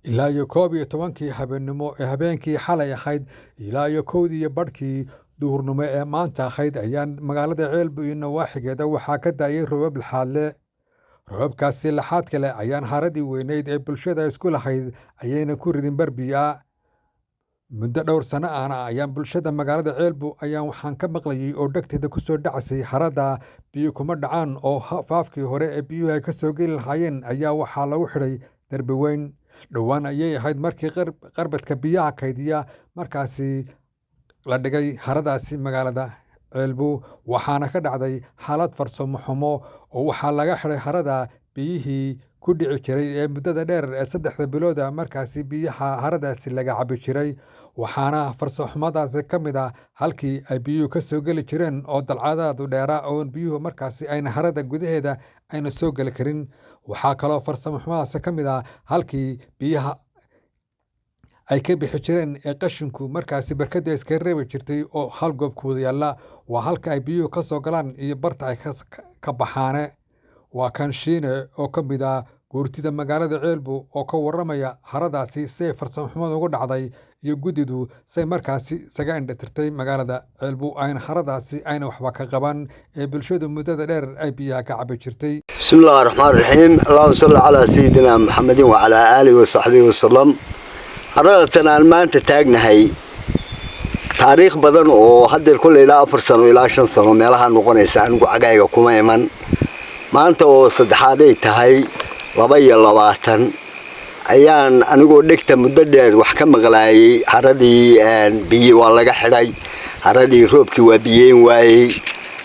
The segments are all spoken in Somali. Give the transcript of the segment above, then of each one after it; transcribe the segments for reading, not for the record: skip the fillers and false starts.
Ilaa iyo 11-kii habeenimo ee habeenkii xalay ahayd ilaa iyo 1dii iyo badhkii duhurnimo ee maanta ahayd ayaan magaalada Ceelbu iyo nawaaxigeeda waxaa ka daayay roobab laxaadle. Roobabkaasi laxaad kale ayaan haradii weyneyd ee bulshada isku lahayd ayayna ku ridin barbiya. Muddo dhowr sano ahna ayaan bulshada magaalada Ceelbu ayaan waxaan ka maqlayay oo dhegteeda ku soo dhacasay harada biyo kuma dhacaan oo faafkii hore ee biyuhu ay ka soo geli lahaayeen ayaa waxaa lagu xidhay darbi weyn. Dhowaan ayay ahayd markii qarbadka biyaha kaydiya markaasi la dhigay haradaasi magaalada Ceelbu, waxaana ka dhacday xaalad farsamo xumo oo waxaa laga xidhay harada biyihii ku dhici jiray ee muddada dheer ee 3da bilooda markaasi biyaha haradaasi laga cabi jiray. Waxaana farsamxumadaasi ka mid ah halkii ay biyuhu ka soo geli jireen oo dalcadaadu dheeraa oo biyuhu markaasi ayna harada gudaheeda ayna soo geli karin. Waxaa kaloo farsamxumadaasi ka mid ah halkii biyaha ay ka bixi jireen ee qashinku markaasi barkada iskaga reebi jirtay oo hal goob ku wada yaalla, waa halka ay biyuhu ka soo galaan iyo barta ay ka baxaane. Waa kan Shiine oo ka mid ah guurtida magaalada Ceelbu oo ka warramaya haradaasi say farsamxumadu ugu dhacday iyo guddidu say markaasi isaga indhatirtay magaalada Ceelbu ayna haradaasi ayna waxba ka qaban ee bulshadu muddada dheer ay biyaha ka cabi jirtay. بسم الله الرحمن الرحيم، اللهم صل على سيدنا محمد وعلى آله وصحبه وسلم. Haradatan aan maanta taagnahay taariikh badan oo haddeer kolley ilaa 4 sano ilaa 5 sano meelaha noqonaysa anigu cagayga kuma iman. Maanta oo saddexaaday tahay 22 ayaan anigoo dhegta muddo dheer wax ka maqlaayay haradii biyi waa laga xidhay, haradii roobkii waa biyeyn waayey,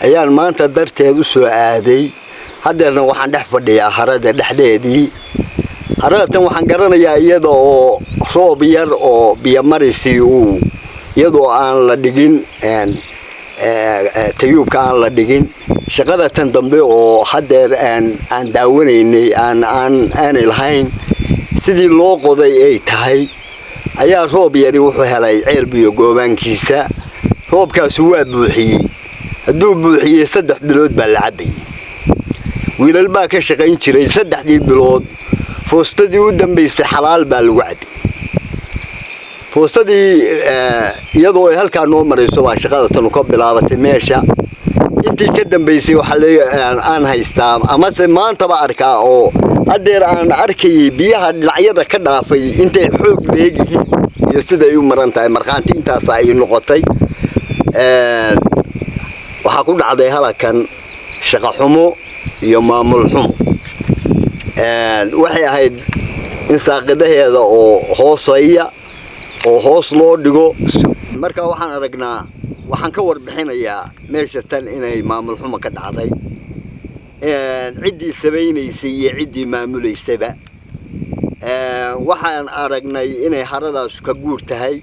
ayaan maanta darteed u soo aaday. Haddeerna waxaan dhex fadhiyaa harada dhexdeedii. Haradatan waxaan garanayaa iyada oo roob yar oo biyomarisii uu iyadoo aan la dhigin tayuubka aan la dhigin shaqada tan dambe oo haddeer aan daawanaynay aan aan aanay lahayn sidii loo qoday ay tahay ayaa roob yari wuxuu helay Ceelbiyo goobaankiisa. Roobkaasu waa buuxiyey. Hadduu buuxiyey, 3 bilood baa la cabayay. Wiilal baa ka shaqayn jiray. 3dii bilood foostadii u dambaysay xalaal baa lagu cabay. Foostadii iyadoo ay halkaa noo marayso baa shaqada tanu ka bilaabatay meesha. Intii ka dambaysay waxaa aan haystaa amase maantaba arkaa oo haddeer aan arkayay biyaha dhinacyada ka dhaafay intay xoog leegyihiin iyo siday u maran tahay. Markhaanti intaasa ay noqotay. Waxaa ku dhacday halakan shaqo xumo iyo maamul xumo. Waxay ahayd in saaqidaheeda oo hoosaya oo hoos loo dhigo. Marka waxaan aragnaa, waxaan ka warbixinayaa meesha tan inay maamul xumo ka dhacday, ciddii samaynaysay iyo ciddii maamulaysaba. Waxaan aragnay inay haradaasu ka guur tahay.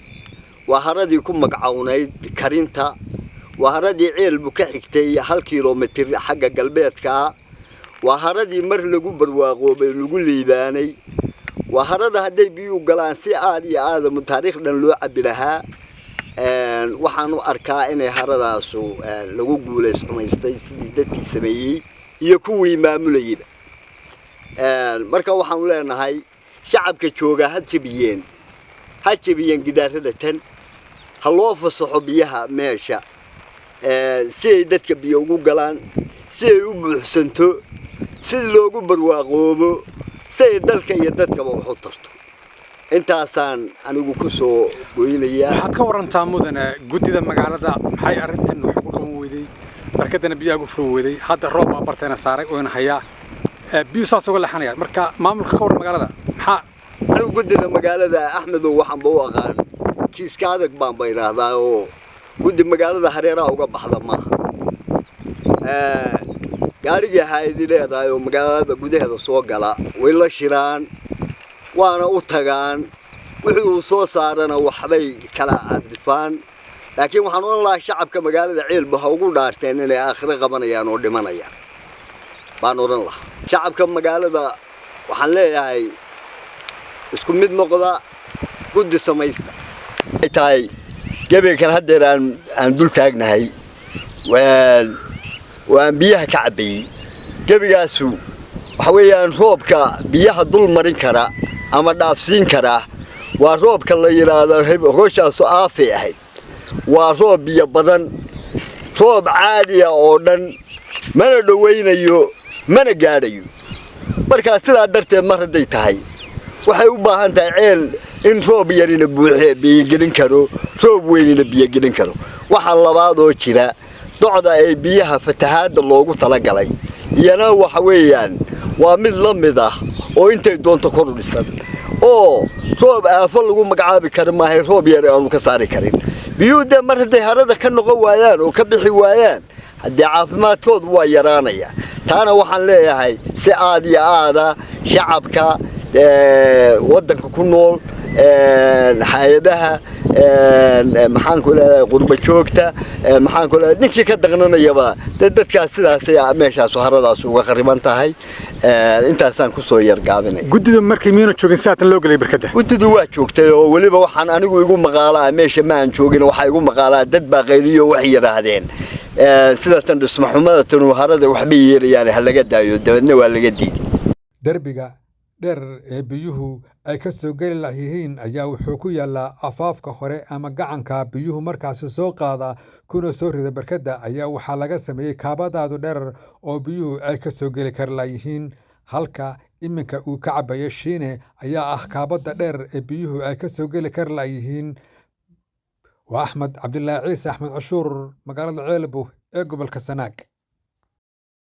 Waa haradii ku magacownayd karinta, waa haradii Ceelbu ka xigtay 1 kilomitir xagga galbeedkaa, waa haradii mar lagu barwaaqoobay, lagu liibaanay, waa harada hadday biyuu galaan si aada iyo aadamu taariikh dhan loo cabi lahaa. Waxaan u arkaa inay haradaasu lagu guulays xumaystay sidii dadkii sameeyey iyo kuwii maamulayeyba. Marka waxaanu leenahay shacabka jooga ha jebiyeen, ha jebiyeen gidaarada tan, ha loo fasaxo biyaha meesha si ay dadka biyo ugu galaan, si ay u buuxsanto, si loogu barwaaqoobo, si ay dalka iyo dadkaba wax u tarto. Intaasaan anigu ku soo goynayaa. Waxaad ka warantaa, mudane, guddida magaalada maxay arrintan wax ugu qaban weyday, barkadana biyaha ugu furi weyday? Hadda roob baa barteena saaray oyna hayaa, biyuhu saas uga leexanaya. Marka maamulka ka waran magaalada maxaa? Anigu guddida magaalada, Axmedow, waxaanba u aqaan kiiska adag baanba idhaahdaa oo guddi magaalada hareeraha uga baxda maaha. Gaadhigii haayadi leedahay oo magaalada gudaheeda soo gala way la shiraan, waana u tagaan. Wixii uu soo saarana waxbay kala ardifaan. Laakiin waxaan odhan lahaa shacabka magaalada Ceelba ha ugu dhaarteen inay aakhiro qabanayaan oo dhimanayaan baan odhan lahaa. Shacabka magaalada waxaan leeyahay isku mid noqda, guddi samaysta. Ay tahay gebigan haddeer aan dul taagnahay waan biyaha ka cabbayey. Gebigaasu waxa weeyaan roobka biyaha dul marin kara. Ama dhaafsiin karaa. Waa roobka la yidhaahdo roshaasu aafay ahayd. Waa roob biyo badan, roob caadiya oo dhan mana dhowaynayo, mana gaadhayo. Markaa sidaa darteed, mar hadday tahay, waxay u baahan tahay ceel in roob yarina buuxe biyogelin karo, roob weynina biyogelin karo. Waxaa labaad oo jira, docda ay biyaha fatahaadda loogu talagalay iyana waxa weeyaan waa mid la mid ah oo intay doonto kor u dhisan, oo roob aafo lagu magacaabi kara maahay, roob yar aanu ka saari karin biyuhu. Dee mar hadday harada ka noqon waayaan oo ka bixi waayaan, haddee caafimaadkoodu waa yaraanaya. Taana waxaan leeyahay, si aad iyo aada shacabka waddanka ku nool, hay-adaha, maxaan ku leedahay, qurba joogta, maxaan ku leedahay, ninkii ka daqnanayaba, dee dadkaas sidaasay meeshaas haradaas uga khariban tahay. Intaasaan kusoo yargaabinay. Guddida markay miyana joogin saatan loo gelay barkadda? Guddidu waa joogtay, oo weliba waxaan anigu igu maqaalaa, meesha ma aan joogin, waxaa igu maqaalaa dad baa qayliyo, waxay yidhaahdeen sidatan dhismaxumada tanu harada waxbay yeelayaan, ha laga daayo. Dabeedna waa laga diiday. Derbiga dheer ee biyuhu ay ka soo geli layihiin ayaa wuxuu ku yaalaa afaafka hore ama gacanka biyuhu markaasi soo qaada kuna soo rida barkadda. Ayaa waxaa laga sameeyey kaabadaadu dherer oo biyuhu ay ka soo geli kari layihiin. Halka iminka uu ka cabayo Shiine ayaa ah kaabada dheer ee biyuhu ay ka soo geli kari layihiin. Waa Axmed Cabdilaahi Ciise, Axmed Cashuur, magaalada Ceelbuh ee gobolka Sanaag.